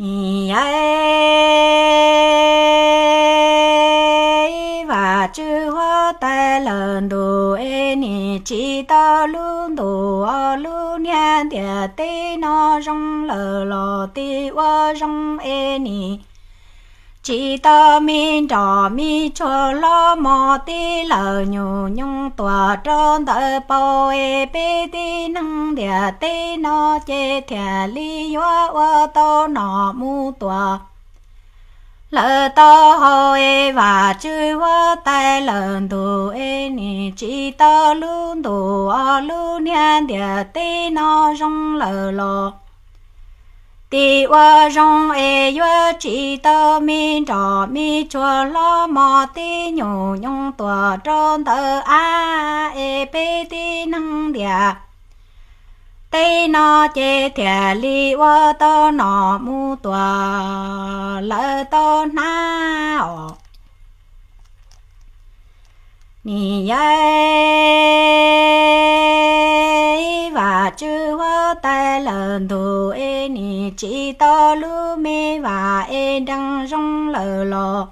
Nim yog Vam Tswv huab tais lawm ntus es nim tsis tau lub ntuj, lub niag ntiaj teb no zoo lawm los tim ua zoo es nim tsis tau me nroj me tsuag hlob mos tib lawm, nyuj nyoog tuam rau ntawm paus es peb tib neeg ntiaj teb no ces thiaj li yuav ua tau nom mus tuam lawm tau hauv es Vam Tswv huab tais lawm ntus es nim tsis tau lub ntuj, lub niag ntiaj teb no zoo lawm los tim ua zoo es yuav tsis tau me nroj me tsuag hlob mos tib, nyuj nyoog tuam rau ntawm av es peb tib neeg ntiaj teb no ces thiaj li ua tau nom mus tuam lawm tau hnab os. Nim yog Vam Tswv huab tais lawm ntus es nim tsis tau lub me vas es nrees zoo lawm los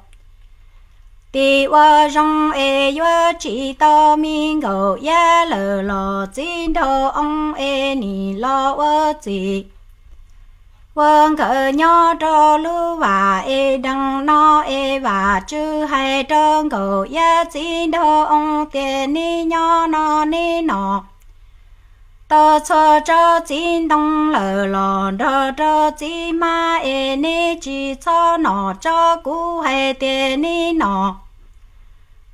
tim ua zoo es yuav tsis tau me nkaum yab lawm los txiv nraug oo es nim los ua txiv ua nkawm nyob rau lub vas es nrees no es Vam Tswv hais rau nkaum yab txiv nraug oo tias neb nyob no neb nom tau txhua tsob txiv ntoo lawm los nrog rau txiv hmab es neb tsis txhob nom tsob kuv hais tias neb nom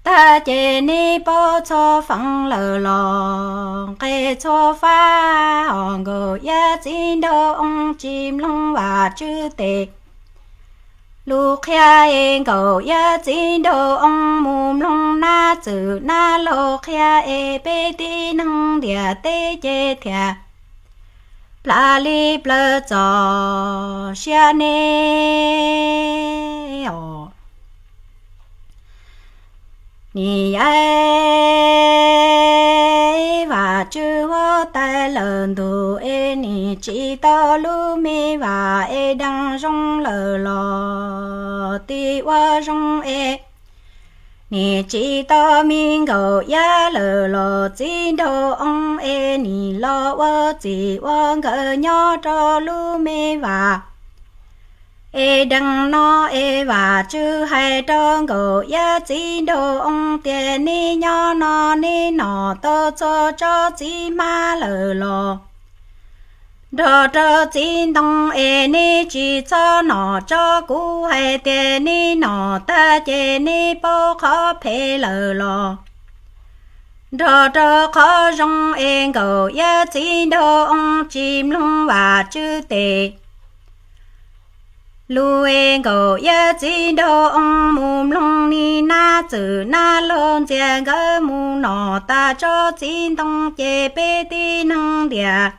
tag ces neb paub txhua feem lawm los nqes txhua fab. Hos nkaum yab txiv nraug oo tsis mloog Vam Tswv tes lus qhia es nkaum yab txiv nraug oo mus mloog nab txwm nab laug qhia es peb tib neeg ntiaj teb ces thiaj plas li plaws txog siab ne os. Nim yog Vam Tswv huab tais lawm ntus es nim tsis tau lub me vas es nrees zoo lawm los tim ua zoo es nim tsis tau me nkaum yab lawm los txiv nraug oo es nim los ua txiv ua nkawm nyob rau lub me vas es nrees no es Vam Tswv hais rau nkaum yab txiv nraug oo tias neb nyob no neb nom tau txhua tsob txiv hmab lawm los nrog rau txiv ntoo es neb tsis txhob nom tsob kuv hais tias neb nom tag ces neb paub qhov phem lawm los nrog rau qhov zoo es nkaum yab txiv nraug oo tsis mloog Vam Tswv tes lus es nkaum yab txiv nraug oo mus mloog niag nab txwm nab laug ntxias nkawd mus nom tas tsob txiv ntoo ces peb tib neeg ntiaj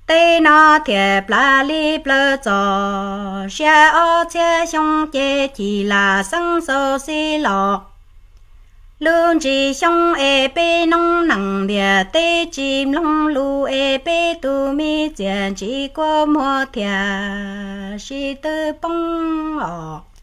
teb no thiaj plas li plaws txog siab ob txhiab xyoo ces Chim Lam Xeeb xaus xis los lub ntsis xyoo es peb noob nees ntiaj teb tsis mloog lus es peb tus me txiaj ntsim kua muag thiaj sib tw poob os.